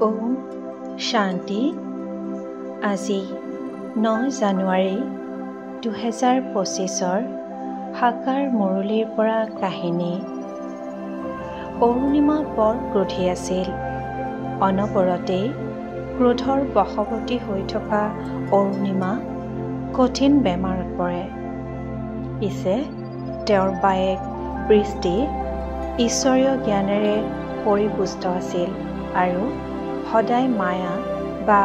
ওম শান্তি। আজি 9 জানুৱাৰী 2025ৰ সাকাৰ মুৰলীৰ পৰা কাহিনী। অৰুণিমা বৰ ক্ৰোধী আছিল। অনবৰতেই ক্ৰোধৰ বশৱৰ্তী হৈ থকা অৰুণিমা কঠিন বেমাৰত পৰে। পিছে তেওঁৰ বায়েক বৃষ্টি ঈশ্বৰীয় জ্ঞানেৰে পৰিপুষ্ট আছিল আৰু সদায় মায়া বা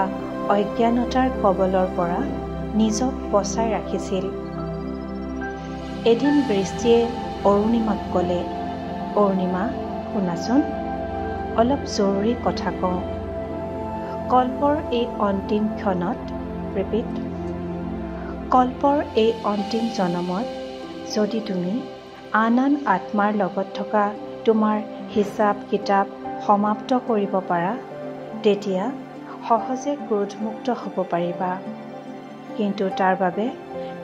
অজ্ঞানতাৰ কবলৰ পৰা নিজক বচাই ৰাখিছিল। এদিন বৃষ্টিয়ে অৰুণিমাক ক'লে, অৰুণিমা শুনাচোন, অলপ জৰুৰী কথা কওঁ। কল্পৰ এই অন্তিম ক্ষণত, ৰিপিট, কল্পৰ এই অন্তিম জনমত যদি তুমি আন আন আত্মাৰ লগত থকা তোমাৰ হিচাপ কিতাপ সমাপ্ত কৰিব পাৰা, তেতিয়া সহজে ক্ৰোধমুক্ত হ'ব পাৰিবা। কিন্তু তাৰ বাবে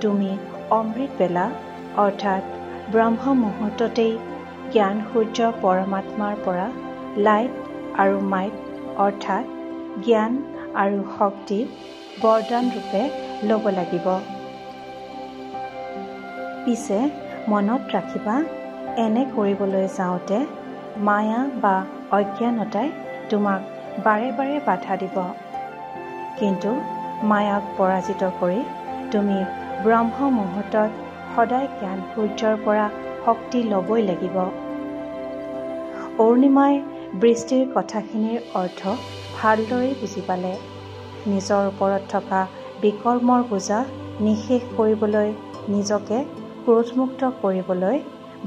তুমি অমৃত বেলা অৰ্থাৎ ব্ৰহ্ম মুহূৰ্ততেই জ্ঞান সূৰ্য পৰমাত্মাৰ পৰা লাইট আৰু মাইট অৰ্থাৎ জ্ঞান আৰু শক্তি বৰদান ৰূপে ল'ব লাগিব। পিছে মনত ৰাখিবা, এনে কৰিবলৈ যাওঁতে মায়া বা অজ্ঞানতাই তোমাক বাৰে বাৰে বাধা দিব। কিন্তু মায়াক পৰাজিত কৰি তুমি ব্ৰহ্ম মুহূৰ্তত সদায় জ্ঞান সূৰ্যৰ পৰা শক্তি ল'বই লাগিব। অৰুণিমাই বৃষ্টিৰ কথাখিনিৰ অৰ্থ ভালদৰেই বুজি পালে। নিজৰ ওপৰত থকা বিকৰ্মৰ বোজা নিঃশেষ কৰিবলৈ, নিজকে ক্ৰোধমুক্ত কৰিবলৈ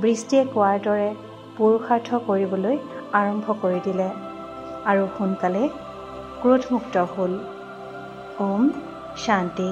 বৃষ্টিয়ে কোৱাৰ দৰে পুৰুষাৰ্থ কৰিবলৈ আৰম্ভ কৰি দিলে আৰু সোনকালে ক্ৰোধমুক্ত হ'ল। ওম শান্তি।